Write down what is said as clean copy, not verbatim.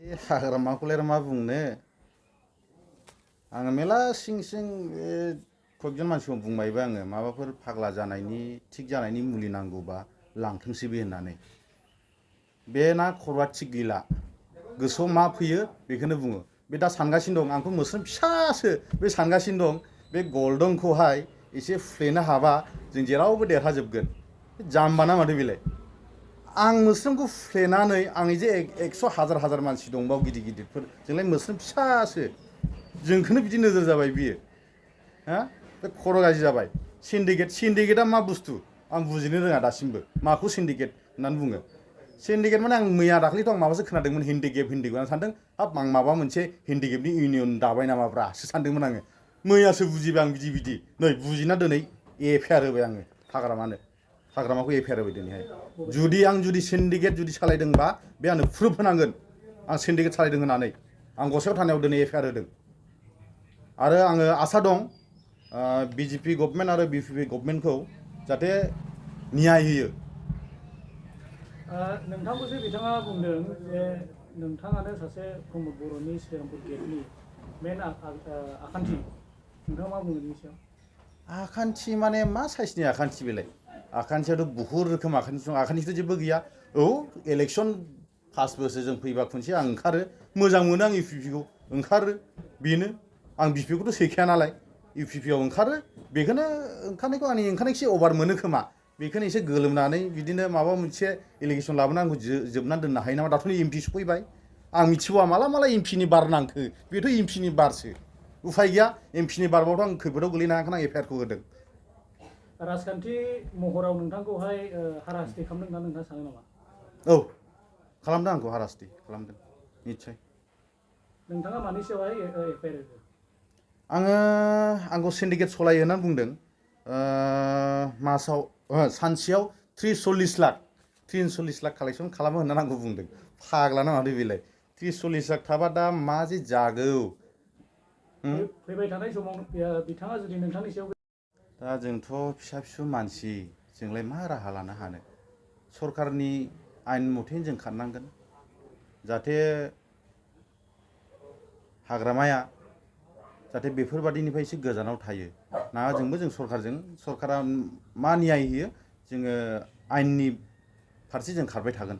हाग्रामाखौलाय मा बुंनो आङो मेला सिं सिं कयजन मानसिखौ बुंबायबो आङो माबाफोर फाग्ला जानायनि थिग जानायनि मुलि नांगौबा लांथोंसै बे होननानै बे ना खर'आ थिग गैला गोसोआव मा फैयो बेखौनो बुङो बे दा सानगासिनो दं आंथ' मोस्रोम फिसासो बे सानगासिनो दं बे गल्डनखौहाय एसे फुफ्लेनो हाबा जों जेरावबो देरहाजोबगोन जाम्बा ना माथो बेलाय आं मोस्रोमखौ फुफ्लेनानै आंनि जे 100 हाजार हाजार मानसि दंबाव गिदिर गिदिरफोर जोंलाय मोस्रोम फिसासो जोंखौनो बिदि नोजोर जाबाय बियो हा बे खर' गाज्रि जाबाय सिन्डिकेटआ मा बुस्थु आं बुजिनो रोङा दासिमबो माखौ सिन्डिकेट होननानै बुङो सिन्डिकेट माने आं मैया दाख्लैथ' आं माबासो खोनादोंमोन हिन्डिकेप आं सानदों हाब आं माबा मोनसे हिन्डिकेपनि इउनियन दाबाय नामाब्रासो सानदोंमोन आङो मैयासो बुजिबाय आं बिदि नै बुजिना दिनै एफआइआर होबाय आङो हाग्रामाखौ एफआइआर होबाय दिनैहाय जुदि सिन्डिकेट सालायदोंबा बे आंनो प्रुफ होनांगोन आं सिन्डिकेट सालायदों होननानै आं गसाइगाव थानायाव दिनै एफआइआर होदों आरो आङो आसा दं बिजेपि गभर्नमेन्ट आरो बिपिपि गभर्नमेन्टखौ जाहाथे न्याय होयो नोंथांखौसो बिथाङा बुंदों जे नोंथाङानो सासे प्रमद बर'नि श्रीरामपुर गेटनि मेन आखान्थि नोंथाङा मा बुङो बेनि सायाव आखान्थि माने मा साइसनि आखान्थि बेलाय आखान्थियाथ' बहुद रोखोम आखान्थि दं आखान्थिथ' जेबो गैया औ इलेक्सन 5 बोसोर जों फैबा खनसे आं ओंखारो मोजां मोनो आं इउपिपिखौ ओंखारो बेनो आं बिपिखौथ' सैखाया नालाय इउपिपिआव ओंखारो बेखौनो ओंखारनायखौ आंनि ओंखारनायखौ एसे अभार मोनो खोमा बेखौनो एसे गोलोमनानै बिदिनो माबा मोनसे इलिगेसन लाबोनानै आंखौ जोबनानै दोननो हायो नामा दाथ' एमपि सफैबाय आं मिथिबावा माला एमपिनि बार नांखो बेथ' एमपिनि बारसो उफाय गैया एमपिनि बारबाथ' आं खैफोदाव गोलैनो हायाखै आं एफआइआरखौ होदों राजखान्थि महराव नोंथांखौहाय हाराहास्ति खालामदों होनना नोंथाङा सानो नामा औ खालामदों आंखौ हाराहास्ति खालामदों निस्सय नोंथाङा मानि सायावहाय एफआइआर होदों आंखौ सिन्डिकेट सलायो होननानै बुंदों मासाव सानसेयाव 30-40 लाख कालेक्सन खालामो होननानै आंखौ बुंदों फाग्ला ना माथो बेलाय 30-40 लाख थाबा दा मा जे जागौ फैबाय थानाय समाव बिथाङा जुदि नोंथांनि सायाव दा जोंथ' फिसा फिसौ मानसि जोंलाय मा राहा लानो हानो सरकारनि आयेन मथेनो जों खारनांगोन जाहाथे हाग्रामाया जाहाथे बेफोरबादिनिफ्राय एसे गोजानाव थायो ना जों सरकारा मा न्याय होयो जोङो आयेननि फारसे जों खारबाय थागोन